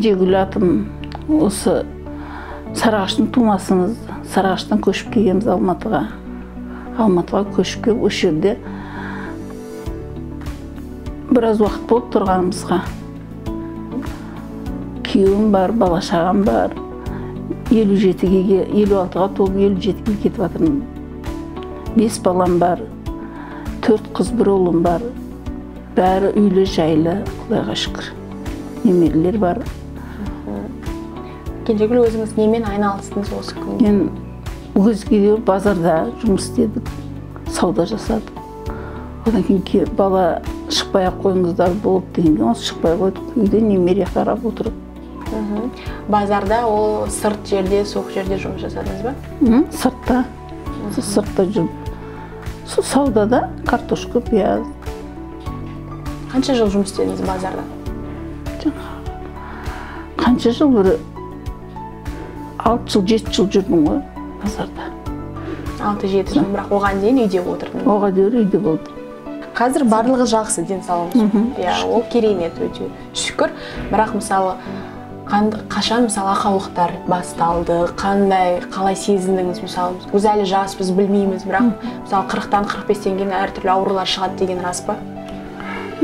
Кенжегүл атым. Осы Сарыағаштың тумасымыз. Сарыағаштан көшіп келгенбіз Алматыға. Алматыға көшіп келіп, осы жерде біраз уақыт болып тұрғанымызға. Күйеуім бар, бала шағам бар. 57-ге, 56-ға толып, 57-ге кетіп жатырмын. 5 балам бар, 4 қыз, 1 ұлым бар. Бәрі үйлі жайлы, Құдайға шүкір. Немерелер бар. Кенжегүл, өзіңіз немен айналыстыңыз осы күнге? Мен өзге базарда жұмыс істедік, сауда жасадық. Одан кейін бала шықпай-ақ қойыңыздар болды дегенге, осы шықпай қойдық. Үйде немере қарап отырып. Базарда ол сырт жерде, суық жерде жұмыс жасадыңыз ба? Сыртта. Сыртта жүріп. Сол саудада картошка, пияз. Қанша жыл жұмыс істедіңіз базарда? Қанша жыл, бір 6 жыл, 7 жыл жүрдім ғой базарда. 6-7 жыл, бірақ оған дейін үйде отырдым. Оған дейін үйде болдым. Қазір барлығы жақсы, денсаулығыңыз. Иә, ол керемет, өте шүкір. Бірақ мысалы, қашан мысалы ақаулықтар басталды, қандай, қалай сезіндіңіз? Мысалы, біз әлі жаспыз, білмейміз, бірақ мысалы 40-тан 45-тен кейін әртүрлі аурулар шығады деген рас па?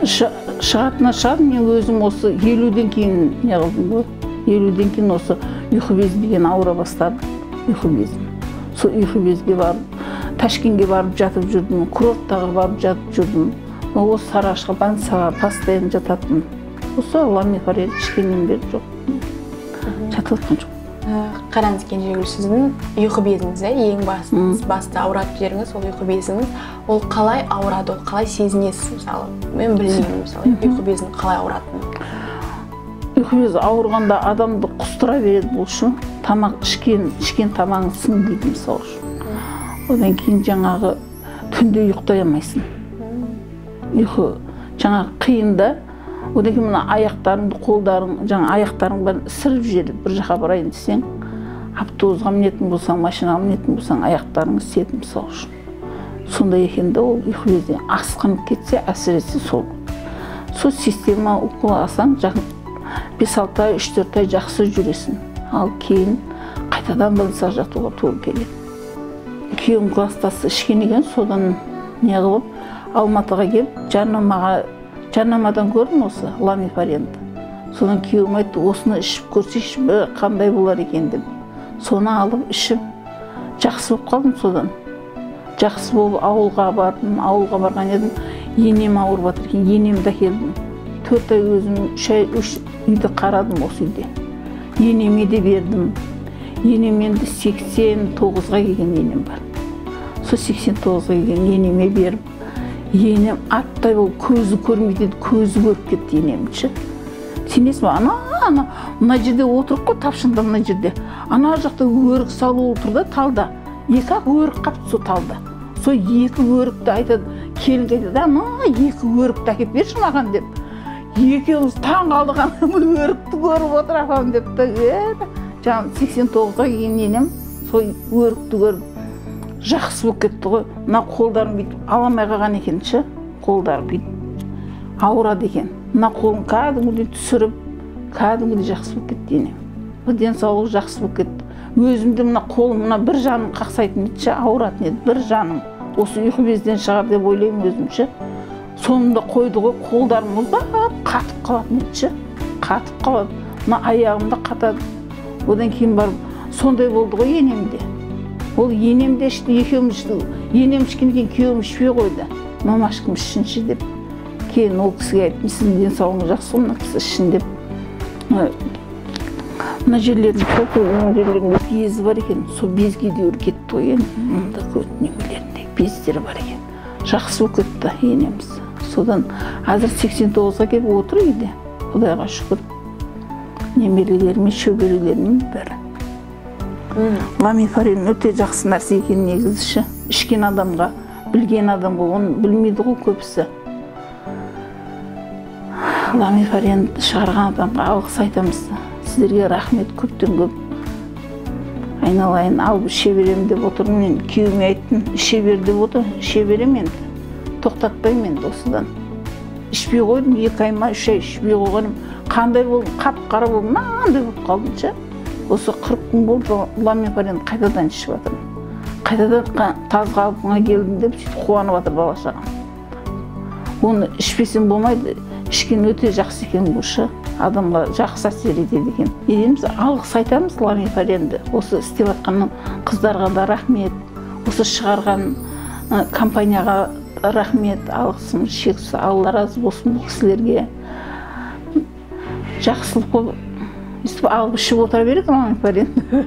Шығатына шығады. Мен өзім осы 50-ден кейін не қылдым ғой? 50-ден кейін осы ұйқы безі деген ауыра бастады. Ұйқы безі. Сол ұйқы безге барып, Ташкентке барып жатып жүрдім, курорттарға барып жатып жүрдім. Осы Сарыағашқа больницаға постоянно жататын. Осы ламифарин ішкеннен бері жоқ. Жатып жатқан жоқ. Қараңыз, Кенжегүл, сіздің ұйқы безіңіз, ең басты ауыратын жеріңіз ол ұйқы безіңіз. Ол қалай ауырады, ол қалай сезінесіз мысалы? Мен білмеймін мысалы ұйқы безінің қалай ауыратынын. Ұйқы безі ауырғанда адамды құстыра береді бұл үшін. Тамақ ішкен тамағың сіңбейді мысалы үшін. Одан кейін жаңағы түнде ұйықтай алмайсың. Ұйқы жаңағы қиын да. Одан кейін мына аяқтарыңды, қолдарың, жаңа аяқтарың бәрін ісіріп жібереді. Бір жаққа барайын десең, автобусқа мінетін болсаң, машинаға мінетін болсаң, аяқтарың іседі мысалы үшін. Сондай екен де ол ұйқы безі асқынып кетсе, әсіресе сол. Сол система укол алсаң, 5-6 ай, 3-4 ай жақсы жүресің. Ал кейін қайтадан больницаға жатуға тура келеді. Күйеуім кластасы ішкен екен, содан не қылып Алматыға келіп, жарнамадан көрдім осы ламифаринді. Содан күйеуім айтты, осыны ішіп көрсейші, қандай болар екен деп. Соны алып ішіп, жақсы болып қалдым содан. Жақсы болып ауылға бардым, ауылға барған едім, енем ауырып жатыр екен, енемді әкелдім. 4 ай өзім, 3 ай, 3 үйді қарадым осы үйде. Енеме де бердім. Енем енді 89-ға келген енем бар. Сол 89-ға келген енеме беріп, енем аттай болып көзі көрмейді еді, көзі көріп кетті енемші. Сенесіз бе? Ана мына жерде отырып қой, тапшында мына жерде. Ана жақта өрік салулы тұр да талда. Екі ақ өрік қапты сол талда. Сол екі өрікті айтады, келінге айтады, ана екі өрікті әкеп берші маған деп. Екеуміз таң қалдық, ана өрікті көріп отыр апам деп та. Жаңа 89-ға келген енем сол өрікті көріп жақсы болып кетті ғой. Мына қолдарым бүйтіп ала алмай қалған екен ше, қолдары бүйтіп ауырады екен. Мына қолын кәдімгідей түсіріп, кәдімгідей жақсы болып кетті енем. Денсаулығы жақсы болып кетті. Өзім де мына қолым, мына бір жаным қақсайтын еді ше, ауыратын еді, бір жаным. Осы ұйқы безден шығар деп ойлаймын өзім ше. Соны да қойды ғой, қолдарым мұздап қатып қалатын еді ше, қатып қалады. Мына аяғым да қатады. Одан кейін барып сондай болды ғой енемде. Ол енем де ішті, екеуміз ішті. Енем ішкеннен кейін күйеуім ішпей қойды. Мамашкам ішінші деп. Кейін ол кісіге айттым, сіздің денсаулығыңыз жақсы ғой, мына кісі ішін деп. Мына жерлердің көп, мына жерлерінде безі бар екен. Сол безге дейін кетті ғой енді. Мында көп немелерінде бездері бар екен. Жақсы болып кетті енеміз. Содан қазір 89-ға келіп отыр үйде. Құдайға шүкір. Немерелеріме, шөберелеріме бәрі. Ламифарин өте жақсы нәрсе екен негізі ше. Ішкен адамға, білген адамға, оны білмейді ғой көбісі. Ламифарин шығарған адамға алғыс айтамыз. Сіздерге рахмет көптен көп. Айналайын, алып іше беремін деп отырмын мен. Күйеуіме айттым, іше бер деп отыр, іше беремін енді. Тоқтатпаймын енді осыдан. Ішпей қойдым, 2 ай ма, 3 ай ішпей қойғаным. Қандай болдым, қап-қара болдым, мынандай болып қалдым ше. Осы 40 күн болды, ламифаренді қайтадан ішіп жатырмын. Қайтадан таз қалпыңа келдім деп сөйтіп қуанып жатыр бала шағам. Оны ішпесем болмайды, ішкен өте жақсы екен бұл ше. Адамға жақсы әсер етеді екен. Не дейміз, алғыс айтамыз ламифаренді. Осы істеп жатқан қыздарға да рахмет, осы шығарған компанияға рахмет, алғысым шексіз, Алла разы болсын бұл кісілерге. Жақсылық қой, өйстіп алып ішіп отыра береді ламифаренді.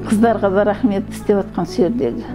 Қыздарға да рахмет істеп жатқан сол жердегі.